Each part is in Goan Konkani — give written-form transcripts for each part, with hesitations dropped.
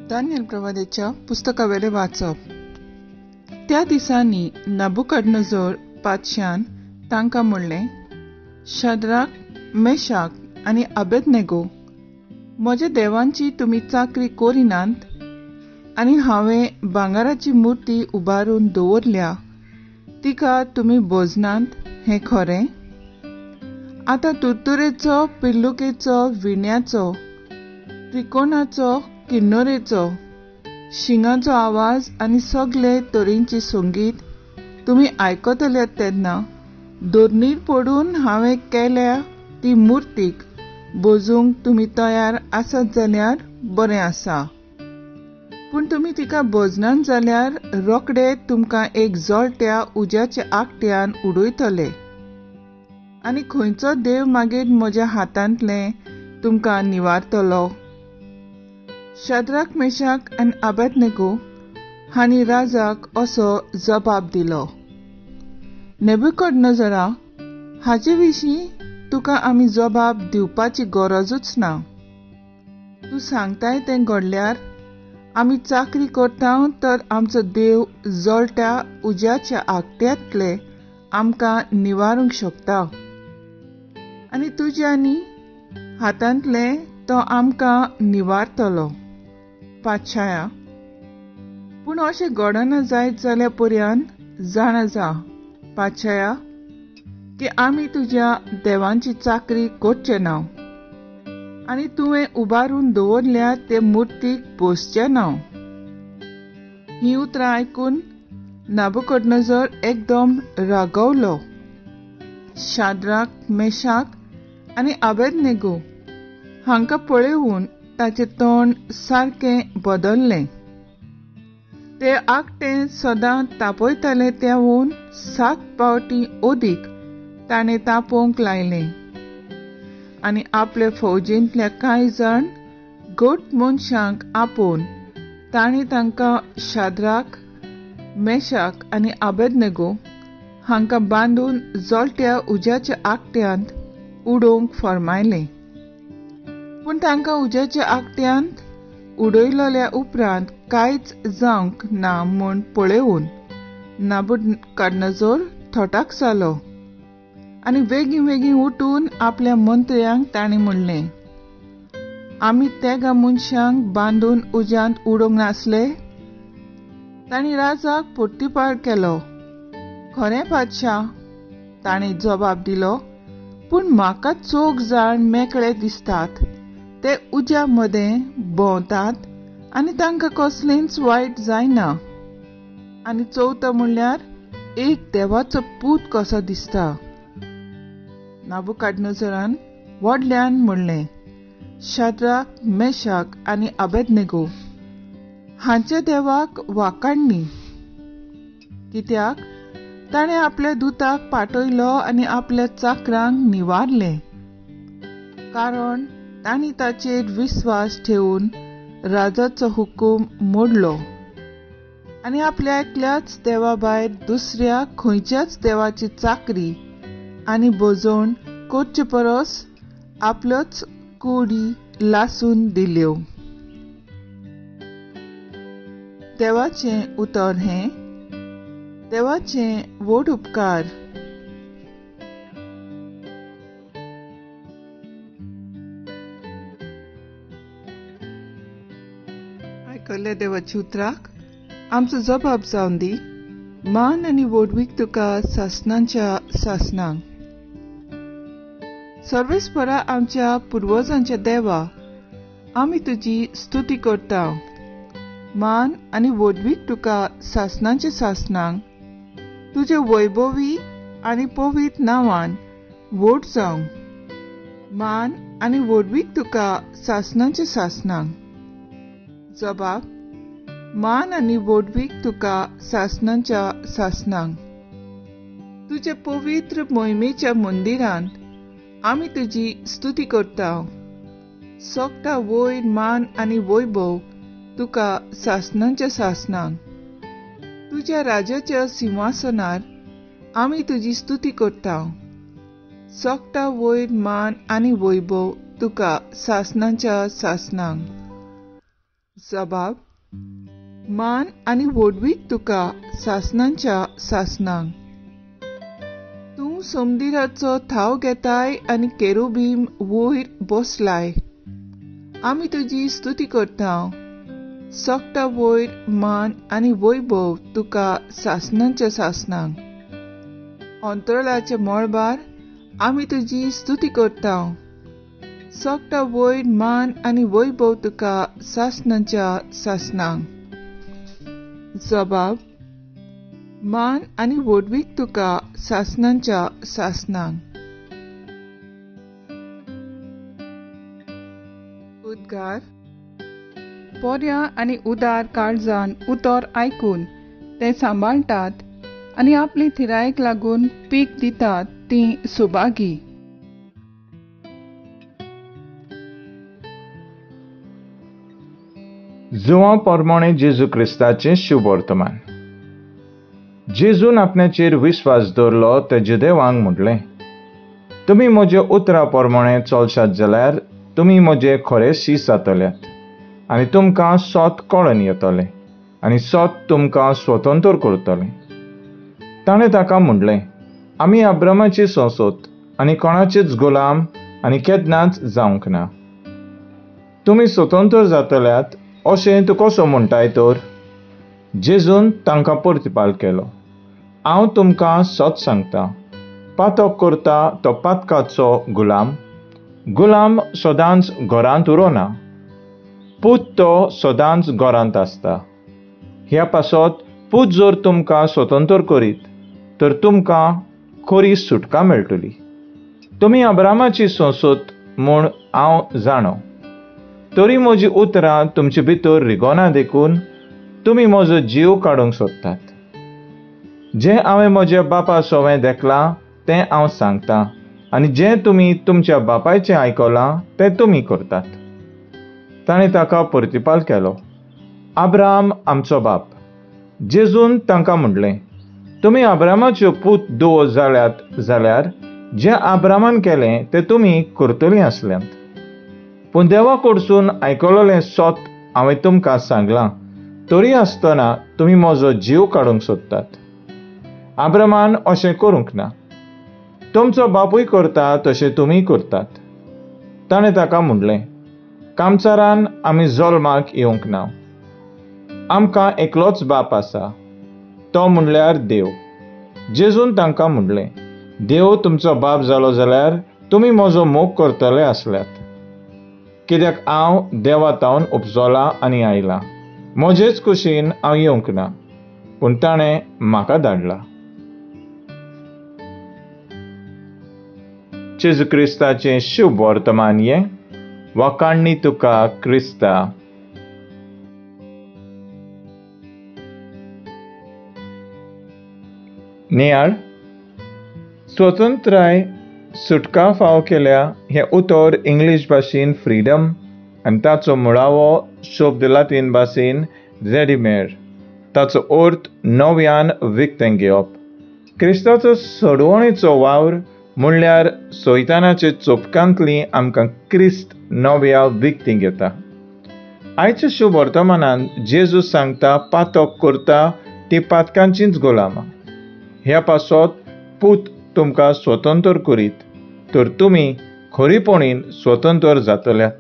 दानियल प्रवाद्याच्या पुस्तकावेलें वाचप. त्या दिसांनी नबूकदनेझर पातशान तांकां म्हणलें, शद्राक, मेशाक आनी अबेदनेगो, म्हज्या देवांची तुमी चाकरी करिनात आनी हांवें भांगराची मुर्ती उबारून दवरल्या तिका तुमी भजनात हें खरें? आतां तुरतुरेचो, पिल्लुकेचो, विण्याचो, त्रिकोणाचो, किन्नरेचो, शिंगाचो आवाज आनी सगळे तरेंचे संगीत तुमी आयकतले तेन्ना धरणीर पडून हांवें केल्या ती मुर्तीक भजूंक तुमी तयार आसत जाल्यार बरें आसा, पूण तुमी तिका भजनात जाल्यार रोखडे तुमकां एक जळट्या उज्याच्या आकट्यान उडयतले आनी खंयचो देव मागीर म्हज्या हातांतलें तुमकां निवारतलो. शद्राक, मेशाक आनी अबेदनेगो हांणी राजाक असो जबाब दिलो, नेबुकदनेझरा, हाचे विशीं तुका आमी जबाब दिवपाची गरजूच ना. तूं सांगताय तें घडल्यार आमी चाकरी करता तर आमचो देव जळट्या उज्याच्या आकट्यांतले आमकां निवारूंक शकता आनी तुज्या आनी हातांतले तो आमकां निवारतलो. पातशाया, पूण अशें घडना जायत जाल्यार पर्यंत जाणा जा पातशाया की आमी तुज्या देवांची चाकरी करचे ना आनी तुवें उबारून दवरल्या ते मुर्तीक बसचे ना. ही उतरां आयकून नबूकदनेझर एकदम रागवलो. शाद्राक, मेशाक आनी अबेदनेगो हांकां पळोवन ताचें तोंड सारकें बदल्लें. ते आकटें सदां तापयताले त्यावून 7 पावटी अदीक ताणें तापोवंक लायलें आनी आपले फौजेंतल्या कांय जाण घट मनशांक आपोवन ताणें तांकां शाद्राक, मेशाक आनी अबेदनेगो हांकां बांदून जळट्या उज्याच्या आकट्यांत उडोवंक फर्मायलें. पूण तांकां उज्याच्या आकट्यांत उडयलेल्या उपरांत कांयच जावंक ना म्हूण पळोवन नबूकदनेझर थटाक जालो आनी वेगीं वेगीं उठून आपल्या मंत्र्यांक ताणें म्हणलें, आमी तेगा मनशांक बांदून उज्यांत उडोवंक नासले? तांणी राजाक प्रतिपाळ केलो. खरें पातशा, ताणें जबाब दिलो, पूण म्हाका चोग जाण मेकळे दिसतात, ते उज्या मदें भोंवतात आनी तांकां कसलेंच वायट जायना, आनी चवथो म्हणल्यार एक देवाचो पूत कसो दिसता. नबूकदनेझरान व्हडल्यान म्हणलें, शाद्राक, मेशाक आनी अबेदनेगो हांच्या देवाक वाखाणणी, कित्याक ताणें आपल्या दुताक पाठयलो आनी आपल्या चाकरांक निवारलें, कारण तांणी ताचेर विस्वास ठेवून राजाचो हुकूम मोडलो आनी आपल्या एकल्याच देवा भायर दुसऱ्या खंयच्याच देवाची चाकरी आनी भजवण करचे परस आपल्योच कुडी लासून दिल्यो. देवाचें उतर हें. देवाचें व्हड उपकार. आयकल्ल्या देवाच्या उतराक आमचो जबाब जावन दी. मान आनी व्हडवीक तुका सासणांच्या सासणांक. सर्वेस्परा आमच्या पुर्वजांच्या देवा, आमी तुजी स्तुती करता. मान आनी व्हडवीक तुका सासणांच्या सासणांक. तुजे वैभवी आनी पवित्र नांवान व्हड जावं. मान आनी व्हडवीक तुका सासणांच्या सासणांक. जबाब, मान आनी व्हडवीक तुका सासणांच्या सासणांक. तुजे पवित्र मोहिमेच्या मंदिरांत आमी तुजी स्तुती करता. सोगटा वयर मान आनी वैभव तुका सासणांच्या सासणांक. तुज्या राजाच्या सिंहासनार आमी तुजी स्तुती करता. सोगटा वयर मान आनी वैभव तुका सासणांच्या सासणांक. जबाब, मान आनी व्हडवीक तुका सासणांच्या सासणांक. तूं सोमदिराचो थाव घेताय आनी केरुबीम वयर बसलाय. आमी तुजी स्तुती करता. सोकटा वयर मान आनी वैभव तुका सासणांच्या सासणांक. अंतराळाच्या मळबार आमी तुजी स्तुती करता. सोकटा वयर मान आनी वैभव तुका सासणांच्या सासणांक. जबाब, मान आनी व्हडवीक तुका सासणांच्या सासणांक. उद्गार. बऱ्या आनी उदार काळजान उतर आयकून ते सांबाळटात आनी आपली थिरायेक लागून पीक दितात ती सुभागी. जुवां परमाणे जेजू क्रिस्ताचें शुभवर्तमान. जेजून आपण्याचेर विस्वास दवरलो ते जुदेवांक म्हटलें, तुमी म्हज्या उतरा प्रमाणे चलशात जाल्यार तुमी म्हजे खरे शीस जातल्यात आनी तुमकां सत कळून येतलें आनी सत तुमकां स्वतंत्र करतलें. ताणें ताका म्हणलें, आमी अब्रामाची संसद आनी कोणाचेच गुलाम आनी केन्नाच जावंक ना. तुमी स्वतंत्र जातल्यात अशें तूं कसो म्हणटाय तर? जेजून तांकां प्रतिपाल केलो, हांव तुमकां सत सांगता, पातक करता तो पातकाचो गुलाम. गुलाम सदांच घरांत उरना, पूत तो सदांच घरांत आसता. ह्या पासत पूत जर तुमकां स्वतंत्र करीत तर तुमकां खरी सुटका मेळटली. तुमी अब्रामाची संसद म्हूण हांव जाणो, तरी म्हजी उतरां तुमचे भितर रिगोना देखून तुमी म्हजो जीव काडूंक सोदतात. जें हांवें म्हज्या बापा सोवें देखलां तें हांव सांगता आनी जें तुमी तुमच्या बापायचें आयकलां तें तुमी करतात. ताणें ताका प्रतिपाल केलो, अब्राम आमचो बाप. जेजून तांकां म्हणलें, तुमी अब्रामाच्यो पूत दो जाल्यात जाल्यार जें अब्रामान केलें तें तुमी करतलीं आसल्यांत. पूण देवा कडसून आयकलेलें सत हांवें तुमकां सांगलां, तरी आसतना तुमी म्हजो जीव काडूंक सोदतात. अब्रामान अशें करूंक ना, तुमचो बापूय करता तशें तुमी करतात. ताणें ताका म्हणलें, कामचारान आमी जल्माक येवंक ना, आमकां एकलोच बाप आसा, तो म्हणल्यार देव. जेजून तांकां म्हणलें, देव तुमचो बाप जालो जाल्यार तुमी म्हजो मोग करतले आसल्यात, कित्याक हांव देवा तावन उपजोलां आनी आयलां. म्हजेच कुशीन हांव येवंक ना, पूण ताणें म्हाका धाडला. जेजू क्रिस्ताचें शुभ वर्तमान हें. वाखाणणी तुका क्रिस्ता. नियाळ. स्वतंत्राय सुटका फाव केल्या हें उतर इंग्लीश भाशेन फ्रीडम आनी ताचो मुळावो शब्द लातीन भाशेन रेडिमेड. ताचो अर्थ नव्यान विकतें घेवप. क्रिस्ताचो सोडवणेचो वावर म्हणल्यार सैतानाचे चोपकांतली आमकां क्रिस्त नव्या विकती घेता. आयच्या शुभ वर्तमानान जेजू सांगता, पातक करता ती पातकांचीच गुलामां. ह्या पासत पूत तुमकां स्वतंत्र करीत तर तुमी खरीपणीन स्वतंत्र जातल्यात.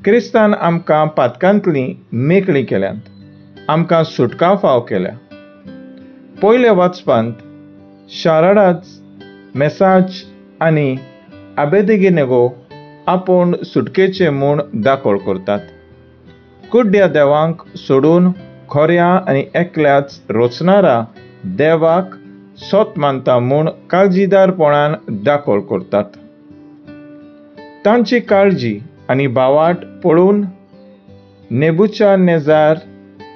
क्रिस्तान आमकां पातकांतली मेकळी केल्यांत, आमकां सुटका फाव केल्या. पयल्या वाचपांत शाराडाच मेसाज आनी आबेदेगिनेगो आपूण सुटकेचे म्हूण दाखोळ करतात. कुड्ड्या देवांक सोडून खऱ्या आनी एकल्याच रचणारा देवाक सत मानता म्हूण काळजीदारपणान दाखोळ करतात. तांची काळजी आनी भावाट पळोवन नेबुचानेजार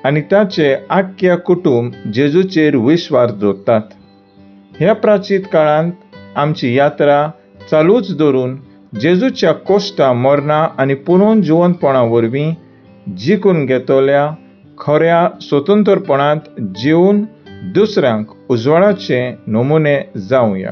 आनी ताचे आख्या कुटुंब जेजूचेर विश्वास दवरतात. ह्या प्राचीन काळांत आमची यात्रा चालूच दवरून जेजूच्या कोश्टा मरणां आनी पुनून जिवंतपणा वरवीं जिखून घेतल्या खऱ्या स्वतंत्रपणांत जिवन दुसऱ्यांक उजवाडाचे नमुने जावया.